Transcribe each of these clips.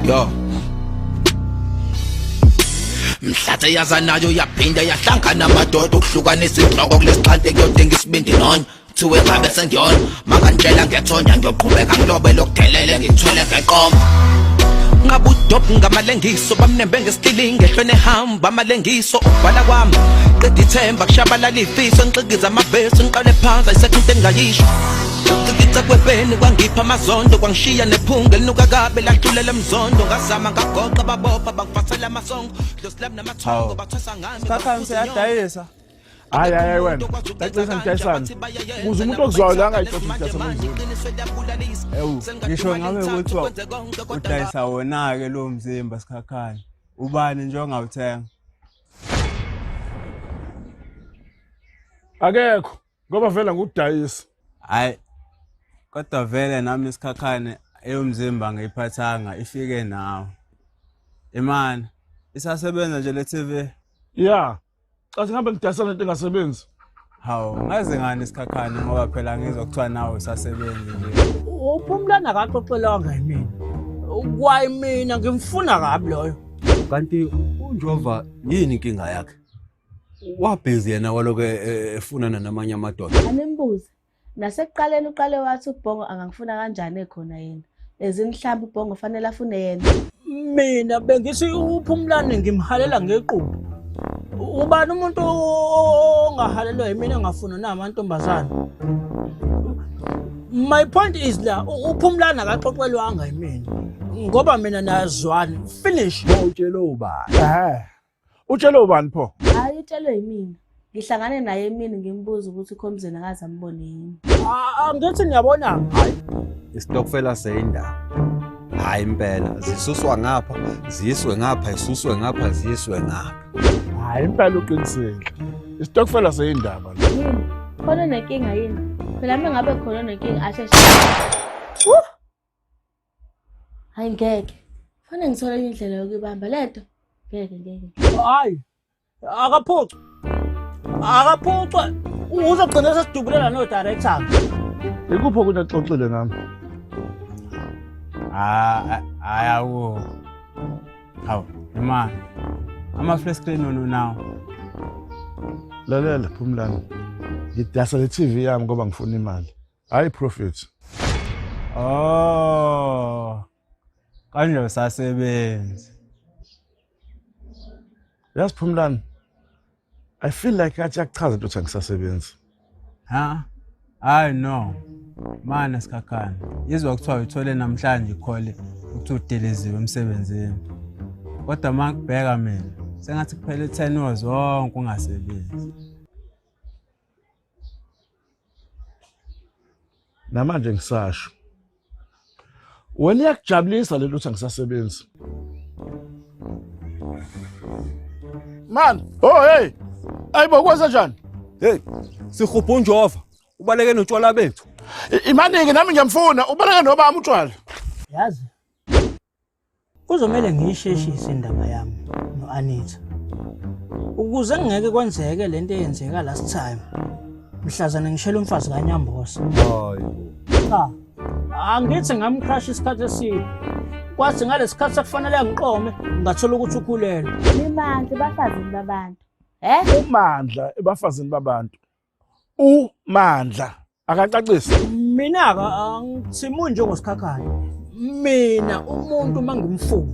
Yo. Mhlathe yazanayo yaphinda yahlangana amadoda ukuhlukanisa inhloko kulesixhante kuyodinga isibindi nonya kuthiwe ngabe sengiyona makantshela ngethonya ngiyoqhubeka ngilobe lokudelele ngithwele ngeqoma ngabe udobhu ngamalengiso bamnembe ngesitilingi ehlweni ehamba amalengiso ukubhala kwami qeda ithemba kushabalala ifiso ngixikiza amavesi ngiqale phansi ayisekho into engingayisho Ucikica kwepeni kwangipha amazondo kwangishiya nephunga elinuka kabi lahlulela emzondo ngazama ngagoqa babopha bangifasela amasongo dlozi lami namathongo bathwasa ngami. Sikhakhane siyadayisa. Hayi hayi hayi wena. Cacisa ngidayisana. Kuze umuntu okuzwayo la angayixoxa ngidayisa ngomzimba. Ewu, ngisho ngabe kuthiwa udayisa wona-ke lowo mzimba Sikhakhane. Ubani nje ongawuthenga? Akekho ngoba vele ngudayisa. Hayi. Kodwa vele nami isikhakhane eyomzimba ngiyiphathanga ifike nawe. Imani isasebenza nje le TV. Yeah. Xa singabe ngidayisa lento engasebenzi. Hawu, ngaze ngani isikhakhane ngoba phela ngizwa kuthiwa nawe usasebenzi nje. Uphumlana akaxoxelwanga yimina. Kwayi mina ngimfuna kabi loyo. Kanti uNjova yini inkinga yakhe? Wabhizi yena walokhu efunana namanye amadoda. Animbuze. Nasekuqaleni uqale wathi uBhongo angangifuna kanjani ekhona yena. Ezini mhlawumbe uBhongo fanele afune yena. Mina bengithi uphumlane ngimhalela ngequphu. Ubani umuntu ongahalelwa yimina engafuna namantombazane? My point is la uphumlane akaxoxelwanga yimina. Ngoba mina nayazwani. Finish. Utshele ubani? Eh. Utshele ubani pho? Hayi utshelwe yimina. Ngihlangane naye emini ngimbuza ukuthi uKhomzeni akaze ambone yini. Angithi niyabona. Hayi, isitokfela seyindaba. Hayi impela, zisuswa ngapha, ziyiswe ngapha, isuswe ngapha, ziyiswe ngapha. Hayi impela uqinisile. Isitokfela seyindaba. Yini? Khona onenkinga yini? Phela uma ngabe khona onenkinga asheshe. Hayi ngeke. Fanele ngithole enye indlela yokuyibamba lento. Ngeke ngeke. Hayi. Akaphucwa. Akaphucwa. Uzogcina sesidubulela no director. Ikuphi okunye axoxile ngami? Ah, hayi awu. Hawu, imani. Ama flat screen ono now. Lalela Phumlani. Ngidasa le TV yami ngoba ngifuna imali. Hayi profit. Oh. Kanje usasebenzi. Yazi Phumlani. I feel like athi yakuchaza into ukuthi angisasebenzi. Ha? Hayi no. Mana Sikhakhane. Izwa kuthiwa uthole namhlanje ikhole ukuthi udeleziwe emsebenzini. Kodwa uma ngibheka mina sengathi kuphele 10 years wonke ungasebenzi. Namanje ngisasho. Wena iyakujabulisa lento ukuthi angisasebenzi. Man, oh hey. Ayibo kwenze njani? Hey, sihubha uNjova, ubaleke notshwala bethu. Imaningi nami ngiyamfuna, ubaleke nobami utshwala. Yazi. Kuzomele ngiyisheshise indaba yami no-Anita. Ukuze ngeke kwenzeke lento eyenzeka last time. Mhlazane ngishela umfazi kaNyambosa. Hayi. Cha. Angithi ngamcrush isikhathi eside. Kwathi ngalesikhathi sekufanele ngiqome ngathola ukuthi ukhulelwe. Nimandla ebafazini babantu. Eh? Umandla ebafazini babantu. Umandla akacacisi. Mina-ke angithimu njengosikhakhane. Mina umuntu uma ngimfuna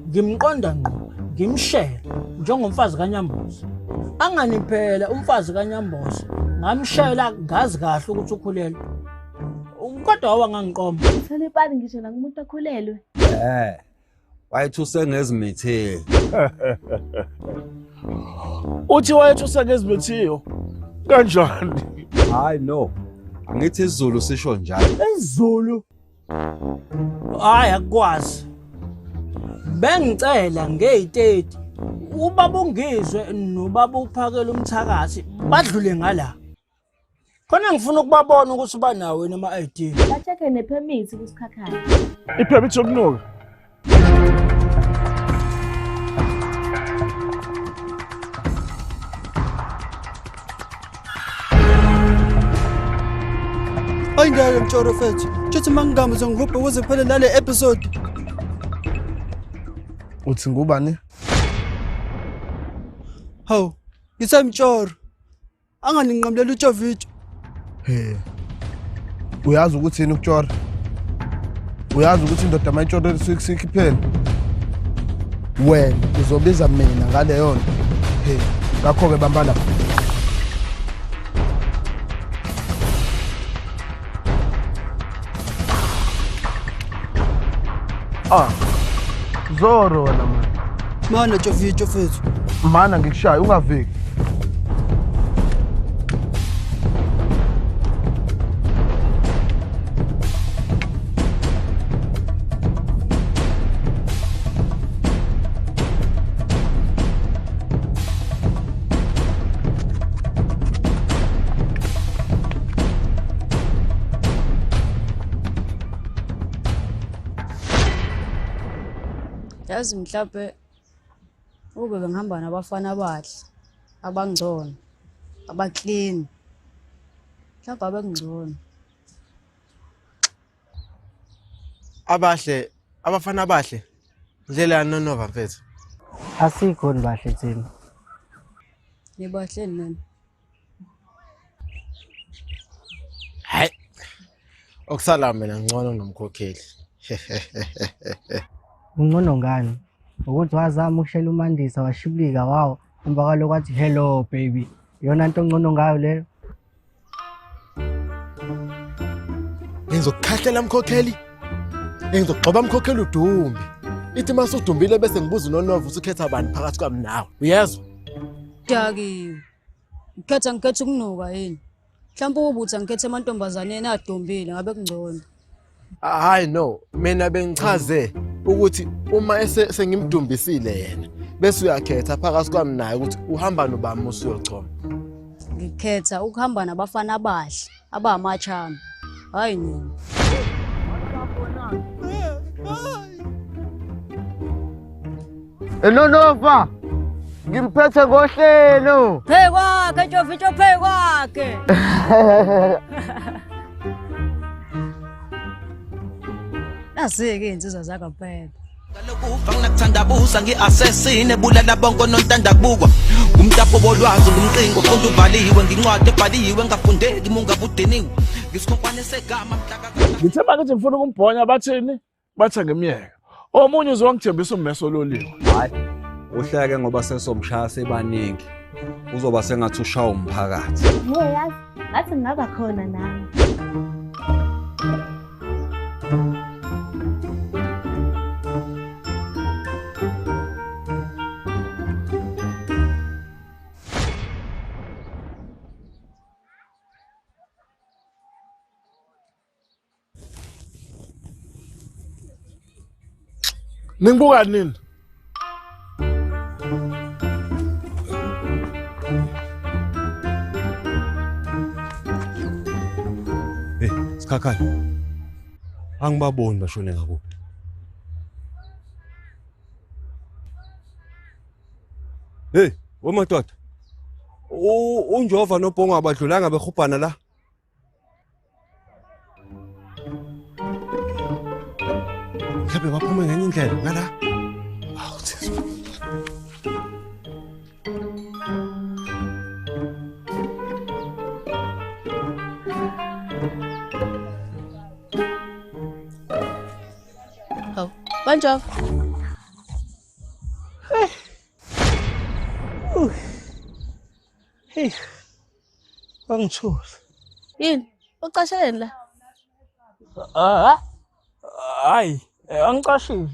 ngimqonda ngqo ngimshele njengomfazi kaNyamboza. Angani phela umfazi kaNyamboza ngamshela ngazi kahle ukuthi ukhulelwe. Kodwa wangangiqoma. Uthole ipani ngisho nakumuntu okhulelwe. Eh. Wayethuse ngezimithile. Uthi wayethusa ngezimithiyo. Kanjani? Hayi no. Angithi isiZulu sisho njalo. isiZulu. Hayi akukwazi. Bengicela ngeyi-30 ubaba uNgizwe nobaba uPhakela umthakathi badlule ngala. Khona ngifuna ukubabona ukuthi banawo yini ama-ID. Ba-check-e nephemithi kuSikhakhane. Iphemithi yokunuka. Hayi ngeke mtshoro fethu. Tshuthi mangingami uzongihubha kuze kuphele nale episode. Uthi ngubani? Hawu, ngisemtshoro. Anganinqamulela uTshovitsho. He. Uyazi ukuthi yini ukutshora? Uyazi ukuthi indoda mayitshora isikhipheni? Wena uzobiza mina ngaleyo nto. He, ngakho-ke bamba lapha. Ah. Zoro wena manje. Mana Tshovitsho mfethu. Mana ngikushaya ungaviki. Yazi mhlawumbe ube bengihamba nabafana abahle abangcono abaklini mhlawumbe abekungcono. Abahle, abafana abahle. Ndlela nonova mfethu. Asikhoni bahle thina. Nibahle nani? Hayi. Okusala mina ngcono nomkhokheli. Ungcono ngani? Ukuthi wazama ukushela uMandisa washibilika wawo emva kwalokho wathi hello baby. Iyona nto ongcono ngayo leyo. Ngizokukhahlela mkhokheli. Ngizogxoba mkhokheli udumbe. Ithi masudumbile bese ngibuza uNonova ukuthi ukhetha bani phakathi kwami nawe. Uyezwa? Dakiwe. Ngikhetha ngikhetha ukunuka yini? Mhlawumbe ubutha ngikhethe amantombazaneni adumbile ngabe kungcono. Hayi no, mina bengichaze ukuthi uma sengimdumbisile yena bese uyakhetha phakathi kwami naye ukuthi uhamba nobani usuyochoma. Ngikhetha ukuhamba nabafana abahle abamachama. Hayi nina. Nonova, ngimphethe ngohlelo. Phe kwakhe Tshovitsho, phe kwakhe. Nasike insizwa zakaphela. Kufa nginakuthandabuza ngi-asesine bulala bonke onontandabukwa ngumtapo wolwazi ngumqingo funda uvaliwe ngincwadi ebhaliwe ngafundeki mungabudiniwe ngisikhonkwane segama mhlaka. Ngithe makithi ngifuna ukumbhonya bathini? Bathe ngimyeke. Omunye uzongithembisa ummeso ololiwe. Hayi, uhleke ngoba sesomshaya sebaningi. Uzoba sengathi ushaya umphakathi. Hey yazi, ngathi ngingaba khona nami. Ningibuka nini? Hey, Sikhakhane. Angibaboni bashone ngakuphi. Hey, wemadoda. UNjova noBhongo abadlulanga behubhana la. Mhlawumbe baphume ngenye indlela ngala. Awu Jesu. Hawu, Banjova. Hey. Wangithusa. Yini? Ucasheleni la? Ah. Hayi, angicashile.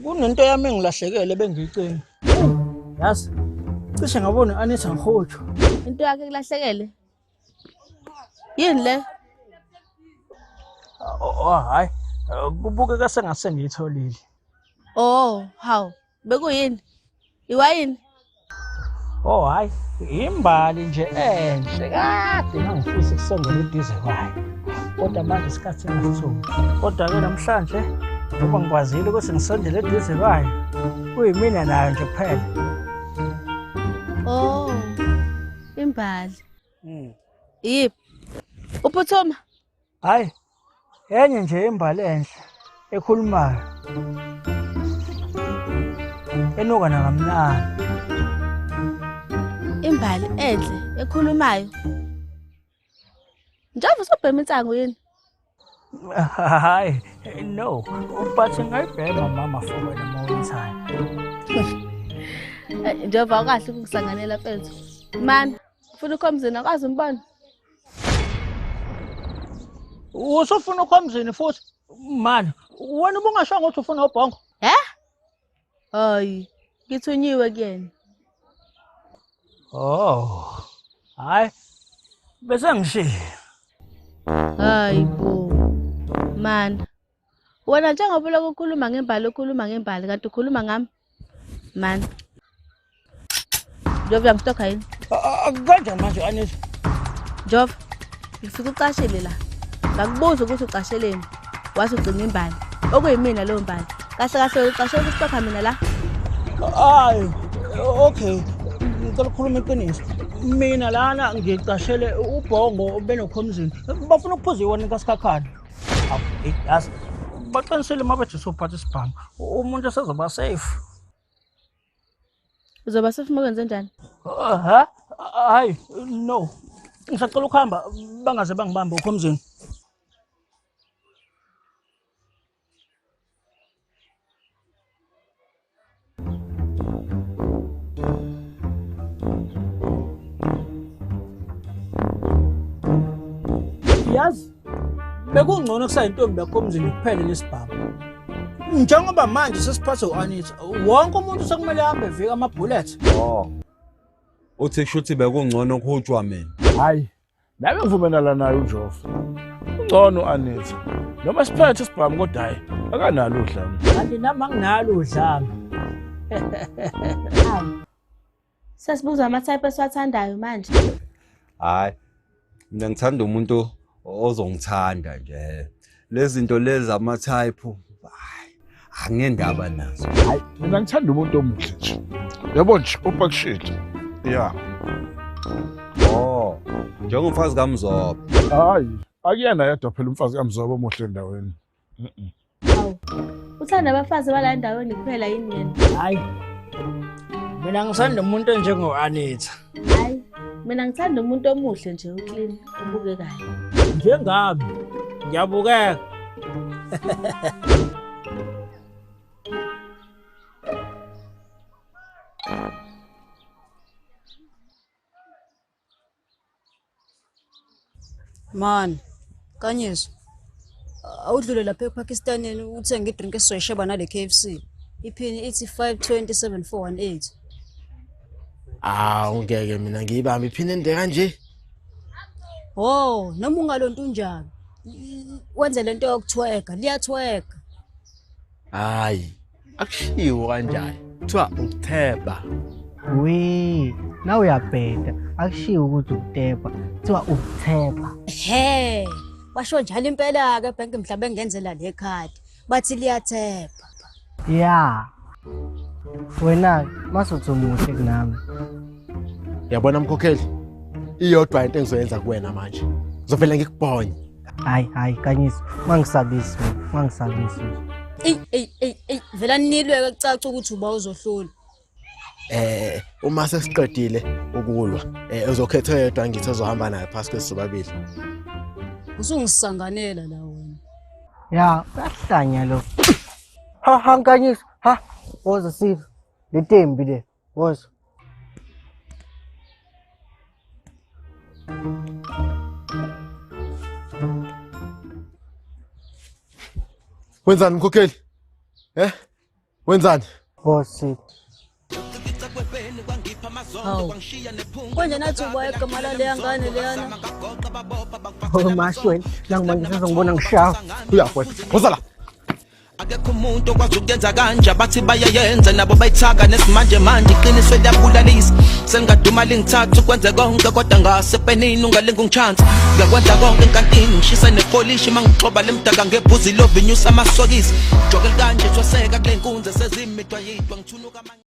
Kunento yami engilahlekele bengiyicinga. Yazi, cishe ngabona Anitha Mkhojo. Into yakhe kulahlekele. Yini le? Oh hayi, kubukeka sengase ngiyitholile. Oh, hawu, bekuyini? Iwayini? Oh hayi, imbali nje enhle kade ngangifisa ukusondela eduze kwayo. Kodwa manje isikhathi sengasitholi. Kodwa-ke namhlanje ngoba ngikwazile ukuthi ngisondele eduze kwayo, kuyimina nayo nje kuphela. Oh, imbali. Yiphi? Uphuthuma? Hayi, Enye nje imbali enhle ekhulumayo. Enuka nakamnandi. Imbali enhle ekhulumayo. Njengoba usubhema insangu yini? Hayi, no. But ngayibhema mama for wena uma uyithanda. Njengoba awukahle ukukusanganela mfethu. Mana, ufuna ukhomzini akwazi umbona. Usufuna ukhomzini futhi? Mana, wena ubungashongo ukuthi ufuna ubhongo? He? Hayi, ngithunyiwe kuyena. Oh. Hayi. Bese ngishiya. Hayi bo. Mana. Wena njengoba ulokhu ukhuluma ngembali ukhuluma ngembali kanti ukhuluma ngami. Mana. Njova uyangistokha yini? Kanjani manje Anisa? Njova, ngifike ucashile la. Ngakubuza ukuthi ucasheleni. Wathi ugcina imbali. Okuyimina leyo mbali. Kahle kahle ucashela ukustokha mina la. Hayi, okay. Ngicela ukukhuluma iqiniso. Mina lana ngicashele ubhongo benokhomzini. Bafuna ukuphuza iwani kaSikhakhane. Awu, hey, yazi. Baqinisile uma bethi usuphatha isibhamu. Umuntu esezoba safe. Uzoba safe uma kwenze njani? Ha? Hayi, no. Ngisacela ukuhamba bangaze bangibambe ukhomzini. Yazi bekungcono kusayintombi yakho emzini kuphela lesibhamu. Njengoba manje sesiphathe u-Anita, wonke umuntu sekumele ahambe evika ama-bullets. Oh. Uthi kushuthi bekungcono kuhutshwa mina. Hayi, Nami ngivumelana naye uJofa. Ungcono u-Anitha. Noma siphethe isibhamu kodwa hhayi akanalo udlame. Kanti nami anginalo udlame. Hawu. Sesibuza ama-type esiwathandayo manje. Hayi. Mina ngithanda umuntu ozongithanda nje. Lezi zinto lezi ama-type hayi angendaba nazo. Hayi, mina ngithanda umuntu omuhle nje. Yabo nje upakishile. Ya. Oh, njengomfazi kaMzobe. Hayi, akuyena yedwa phela umfazi kaMzobe omuhle endaweni. Mhm. Hawu. Uthanda abafazi bala endaweni kuphela yini yena? Hayi. Mina ngisanda umuntu onjengo-Anitha. Hayi, mina ngithanda umuntu omuhle nje uclean, obukekayo. Njengami, ngiyabukeka. Man, Kanyiso. Awudlule lapha ePakistaneni uthenge idrink esizoyisheba nale KFC. Iphini ithi 527418. Awu ngeke mina ngiyibambe iphini ende kanje. Oh, noma ungalonto unjani. Wenze lento yokuthweka, liyathweka. Hayi, akushiwo kanjani. Kuthiwa ukutheba. We, nawe uyabheda. Akushiwo ukuthi ukutebha, kuthiwa ukuthepha. He, basho njalo impela ke ebhenki mhla bengenzela le khadi. Bathi liyathepha. Ya. Wena masuthi umuhle kunami. Yabona mkhokheli, iyodwa into engizoyenza kuwena manje. Ngizovele ngikubhonye. Hayi hayi Kanyiso, ungangisabisi mina, ungangisabisi nje. Ey ey ey ey, vela nilwe kucaca ukuthi uba uzohlula. Uma sesiqedile ukulwa, uzokhetha oyedwa ngithi ozohamba naye phasi kwesizobabili. Usungisanganela la wena. Ya, uyahlanya lo. Ha ha Nkanyiso, ha. Woza Siva. Letembi le. Woza. Wenzani mkhokheli? Eh? Wenzani? Woza. Hawu. Konje nathi uba igama laleya ngane leyana. Oh mashweni, nangu manje sezongibona ngishaya. Uyakho. Woza la. Akekho umuntu okwazi ukuyenza kanje abathi bayayenza nabo bayithaka nesimanje manje iqiniso liyabulalisa sengaduma lingithatha ukwenze konke kodwa ngasepenini ungalinga ungichansa ngiyakwenza konke enkantini ngishisa nepolishi mangixoba lemdaka ngebhuzi lovinyusa amasokisi joke likanje thwaseka kule nkunzi sezimidwa yidwa ngithunuka.